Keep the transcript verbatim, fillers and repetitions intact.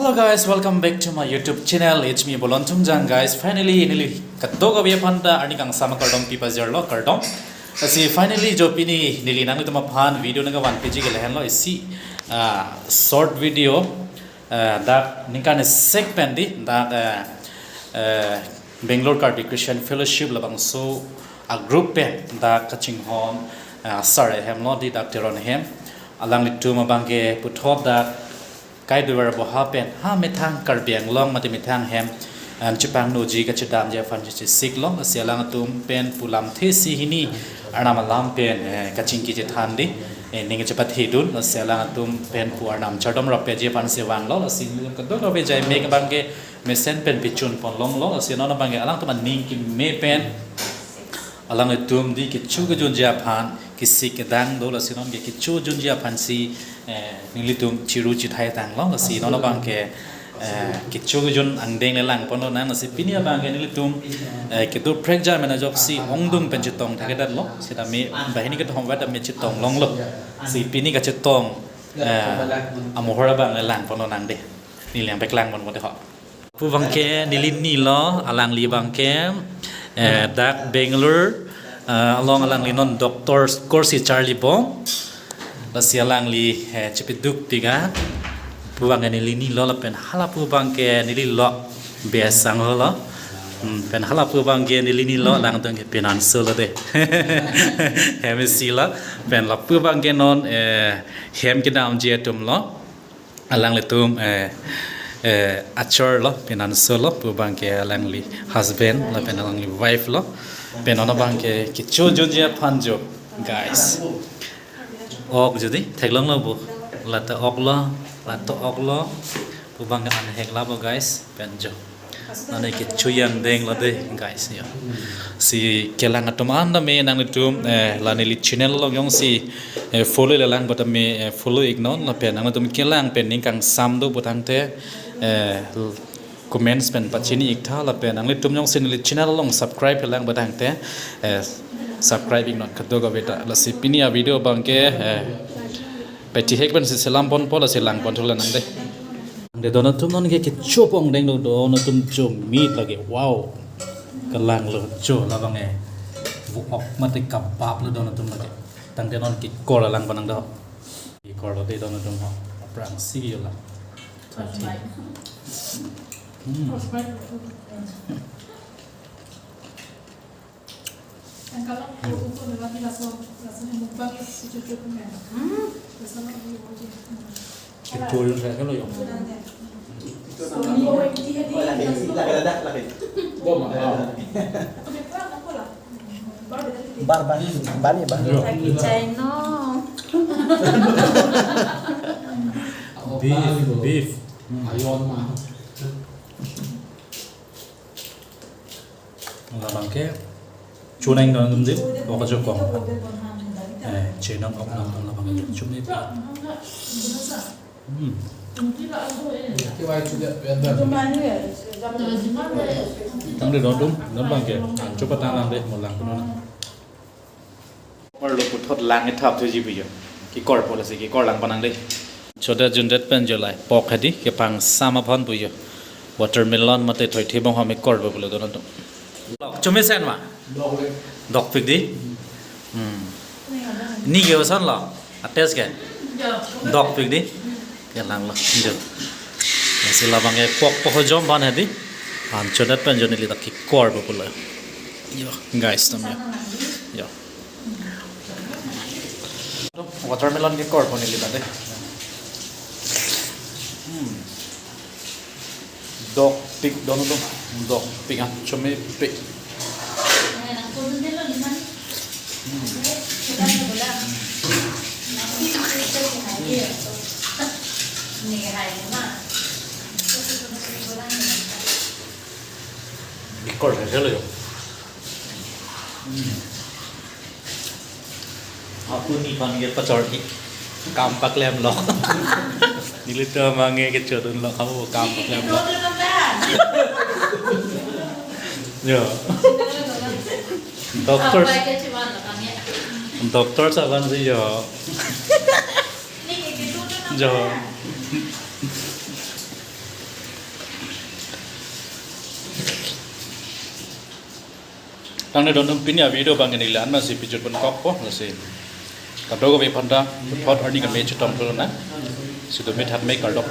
Hello guys, welcome back to my YouTube channel. It's me, Bolon Thungjang, guys. Finally, neli kadokave aphan ta arni kangsam akardom pipajirlo, kardom. Lasi finally jo pini neli nanglitum aphan video nangkevan piji ke lahenlo, isi ah, short video, ah, dak ningkan sek pen di dak ah, eh, Bangalore Karbi Christian Fellowship labangso a group pen dak kachinghon ah, sir ahemlo di dak Teron ahem. Alanglitum abangke puthot dak kai duver boha pen ha methang Karbi Anglong mate methang hem, em, chepangnoji kachedamji aphan chesiklong, lasi alangtum pen pu lamthe isi hini arnam alam pen eh, kachingki chethan di eh, ning chepathedun, lasi alangtum pen pu arnam chardom rapji aphan si vanglo, lasi kadokave jai mek abangke mesen pen pichun ponlonglo, lasi non abangke alangtum aning keme pen alangtum di kecho kejunji aphan kesik kedang do, lasi non ke kecho junji aphan si eh, nelitum chiru chithai tanglo, lasi non abangke eh, kecho kejun angdeng le langponlonang, lasi pini abangke nelitum eh, kedo prekja mena ajoksi ongdung pen chetong thakthedetlo, sitame banghini kethom vet tame chetonglonglo, si pini kachetong eh, amohor abang le langponlonang de, neli nangpeklang ponpo de ho. Pu abangke neli ni lo, alangli abangke eh, dak Bangalore eh, along alangli non doctor course si charlibom. Lasi alangli eh, chepiduk tiga. Pu abangke neli ni lo lapen hala pu abangke neli lo, besang lo. Hmm, pen hala pu abangke neli ni lo, alangtum ke pinanso lo de. Hem isi lo. Pen lapu abangke non eh, hem kedamji atum lo. Alanglitum eh, eh, achor lo, pinanso lo, pu abangke alangli husband lapen alangli wife lo. Pen non abangke kecho junji aphan jo, guys. Ok jo di, theklonglo bo. Lata ok lo, lata ok lo. Pu abangke an hek la bo, guys. Pen jo. Nane kecho angdeng lo de, guys, ya. Si kelang atum an tame nanglitum eh, la neli channel along jongsi eh, follow le lang pu tame eh, follow iknon, lapen nanglitum kelang pen ning kangsam do pu tangte eh, comments pen pachini iktha, lapen nanglitum jongsi neli channel along subscribe le lang pu tangte eh, subscribe iknon kadokave ta, lasi pini a video abangke eh, pachihek pen si selam ponpo, lasi langpon thulo nang de. De don atum non ke kecho angdeng do, don atum chomit lake. Wow. Kelanglo cho labang eh. Vo ok mate kabab lo don atum lake. Tangte non kekor langpon nang do. Kekor lo de don atum ho. Aphrang si yo la. Hmm. Ang kalang ko ko na lagi laso laso ni mukbang ya si cucu ko na. Hmm. Laso na ni oje. Ito yung sa kano yung. Ito na lang. Lagi, lagi, lagi, lagi. Goma. Bar, bar, bar, bar. Lagi China. Beef, beef. Ayon ma. Labang ke chunang nang dum dip, oka jokong. Eh, chenang ok nang dum labang ke chumni. Hmm. Tangte don dum, labang ke. An chupa tang lang de, mo lang kuno na. Kor lo puthot lang ethap thuji pu jo. Kekorpo lasi kekor langpon nang de. Chodet jundet pen jo lai. Pok hadi kepangsam aphan pu jo. Watermelon mate thoithe bong hami korpo pulo don atum. Lok chomesen ma? Dokpik di? Hmm. Ni ke oson lo? Ates ke? Dokpik di? Kelanglo. Jo. Lasi labang ke pok pok hojom aphan hadi. An chodet pen jo neli ta kekorpo pulo. Jo, guys, tam jo. Jo. Watermelon kekorpo neli ta de. Hmm. Dokpik don atum. Dokpik an chomepik. Hmm. Kekor sa selo jo. Hmm. Ako ni pan ke pachor ki kam paklemlo. Nelitum abang ke kechodunlo, ako kam paklemlo. Jo. Doctors. Doctors aphan si jo. Jo. Nangne don pini a-video abang neli la-an masi pejut pon kokpo, lasi kadokave aphanta puthot arni keme chitom thulonang. Sitame thanme kardom.